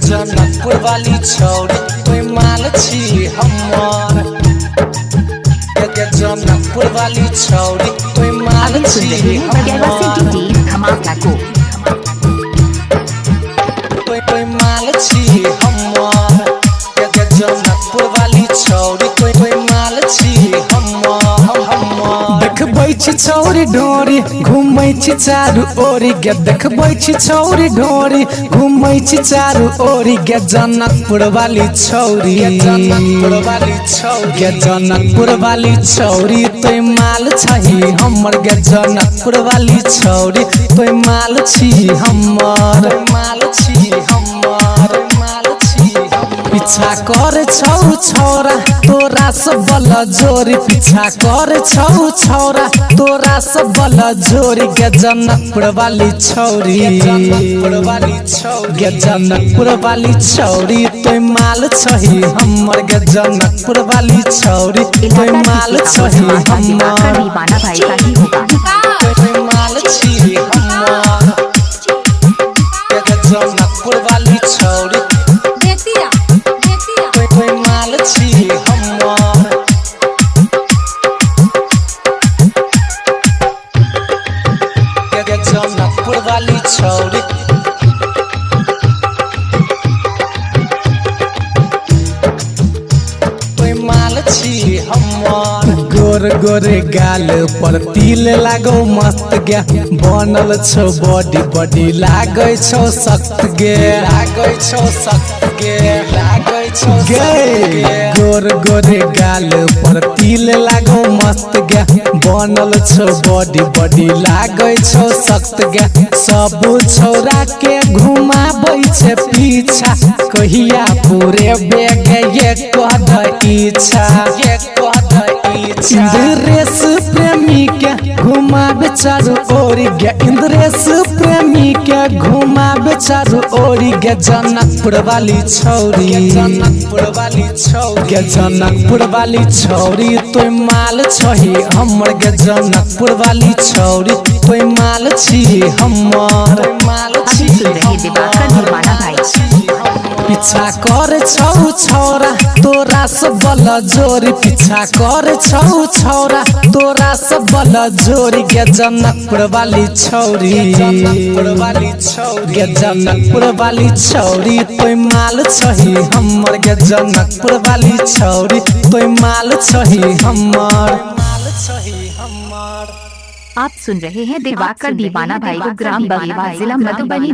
जनकपुर वाली छौरी तोय माल छी हमर। जनकपुर वाली छौरी तोय माल अभी सुन छी रहे हैं बगैवा से हमर। डीजे धमाका को। तोय तोय माल छी हमर। जनकपुर वाली छौरी तोय तोय माल छी हमर हमर। देखबै छी छौरी ढोरी, घूमै छी चारू ओरी गे। देखबै छी छौरी ढोरी, घूमै छी चारू ओरी गे। जनकपुर वाली छौरी, जनकपुर वाली छौरी गे। जनकपुर वाली छौरी तोय माल छही हमर गे। जनकपुर वाली छौरी तोय माल छी हमर। माल छी हमर, माल छी हमर। पीछा कर छौ छौरा तोरा सब बल जोरी, पीछा कर छौ छौरा तोरा सब बल जोरी गे। जनकपुर वाली छौरी, जनकपुर वाली छौरी गे। जनकपुर वाली छौरी तोय माल छही हमर गे। जनकपुर वाली छौरी तोय इलाका माल किसी का छही धमाका दिवाकर हमर। दीवाना भाई का ही होगा। तोय माल छी हमर। जनकपुर वाली छौरी बेतिया, बेतिया। तोय तोय माल छी हमर। जनकपुर वाली छौरी तोय माल छी हमर। गोर गोरे गाल पर तिल लागो मस्त गे, बनल छौ बॉडी बॉडी लागै छौ सख्त गे। लागै छौ सख्त गे, लागै छौ गे सख्त गे। गोर गोरे गाल पर तिल लागो मस्त गे, बनल छौ बॉडी बॉडी लागै छौ सख्त गे। सब छौरा के घुमाबै छै पीछा, कहिया पूरे बेगे ये कह द इच्छा। ये कह द इच्छा। इंद्रेश प्रेमी के घुमाबे चारू ओरी गे। इंद्रेश प्रेमी के घुमाबे चारू ओरी गे। जनकपुर वाली छौरी, जनकपुर वाली छौरी गे। जनकपुर वाली छौरी तोय माल छही हमर गे। जनकपुर वाली छौरी तोय माल छी हमर। माल अभी छी सुन रहे दिवाकर दीवाना भाई। पीछा कर छौ छौरा तोरा सब बल जोरी, पीछा कर छौ छौरा तोरा सब बल जोरी गे। जनकपुर वाली छौरी, जनकपुर वाली छौरी गे। जनकपुर वाली छौरी तोय माल छही हमर गे। जनकपुर वाली छौरी तोय माल छही हमर। माल छही हमर। आप सुन रहे हैं दिवाकर दीवाना भाई को ग्राम बगेवा, जिला मधुबनी।